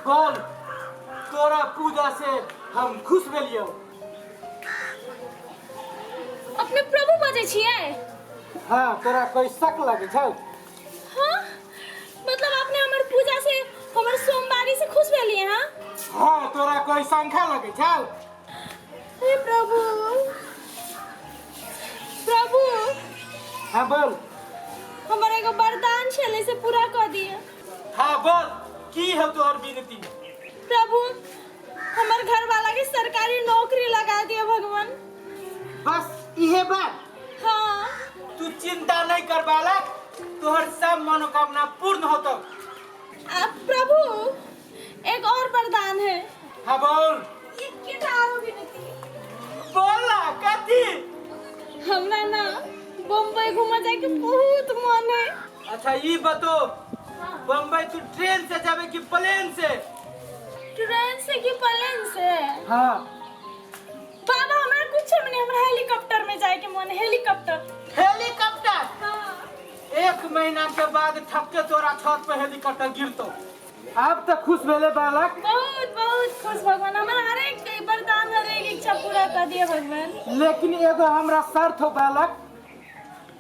बोल, तोरा पूजा से हम खुश भेलियौ। अपने प्रभु बजै छियै? हाँ, तोरा कोई शक लगे छौ? हाँ, मतलब अपने हमर पूजा से, हमर सोमवारी से खुश भेलियै? हाँ। हाँ, तोरा कोई शंका लगे छौ? हे प्रभु, प्रभु। हाँ, बोल। हमर एगो वरदान छलै, से पूरा कऽ दिअ। हाँ, बोल, की है तोहर विनती? प्रभु, हमर घर वाला के सरकारी नौकरी लगा दिअ भगवान। बस इहे बात? हाँ। तू चिंता नहीं कर बालक, तोहर सब मनोकामना पूर्ण होतो। आ प्रभु, एक और वरदान है। हाँ, बोल। एकेटा आरो विनती। बोल ना, कथी? हमरा ना बम्बई घूमे जाए के बहुत मन है। अच्छा, ई बतो, बम्बई तू ट्रेन से जाबे कि प्लेन से? ट्रेन से कि प्लेन से? हाँ। बाबा, हमरा कुछ नहीं, हमरा हेलीकॉप्टर में जाए के मन है, हेलीकॉप्टर। हेलीकॉप्टर? हाँ। एक महीना के बाद ठक्के तोरा छत पे हेलीकॉप्टर गिरतो। अब तो खुश भेले बालक? बहुत बहुत खुश भगवान। हमारा हर एक वरदान, हर एक इच्छा पूरा कर दिया भगवान। लेकिन एगो हमरा शर्त हो बालक।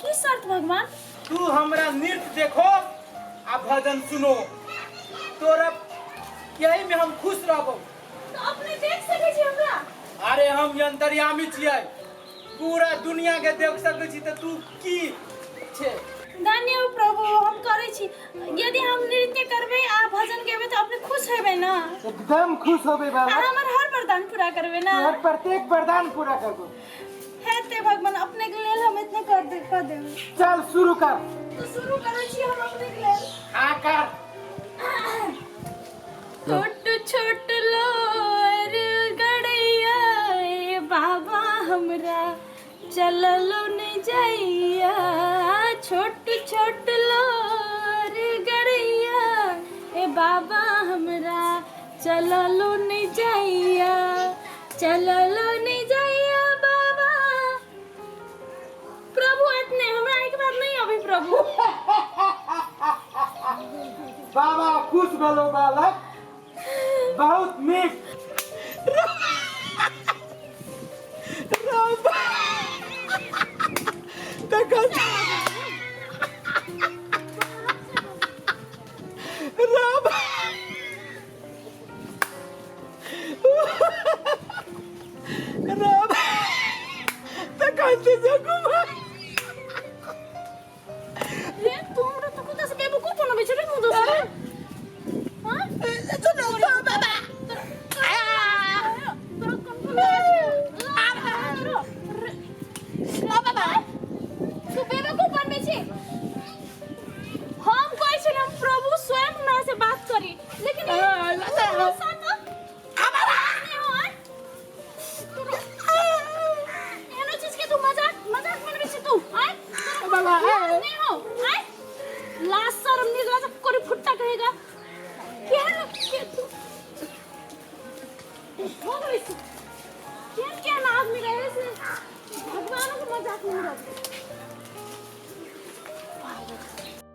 की शर्त भगवान? तू हमरा नृत्य देखो आ भजन सुनो, तोरा यही में हम खुश रहबो। तो अपने देख सके छी हमरा? अरे, हम अंतर्यामी छियै, पूरा दुनिया के देख सकै छी, तऽ तू की छे? धन्य हो प्रभु। हम करै छी। यदि हम नृत्य करबै आ भजन गेबै तऽ अपने खुश हेबै ना? एकदम खुश होबे आ बालक। हमर हर वरदान पूरा करबै ना? तोहर प्रत्येक वरदान पूरा करबो। हेतै भगवान, अपने के लेल हम इतने कर दे कर देबै। चल, शुरू कर। तो शुरू करै छी हम अपने के लेल। हाँ, कर। छोट छोट लोर गड़ैया ए बाबा, हमरा चललो नहीं जाइया। छोट छोट लोर गड़ैया ए बाबा, हमरा चललो नहीं जाइया, चललो नहीं जाइया बाबा। प्रभु, इतने हमरा एक बात नहीं अभी प्रभु। बाबा खुश भेलो बालक, बहुत नीक। राम, तखन से जगू।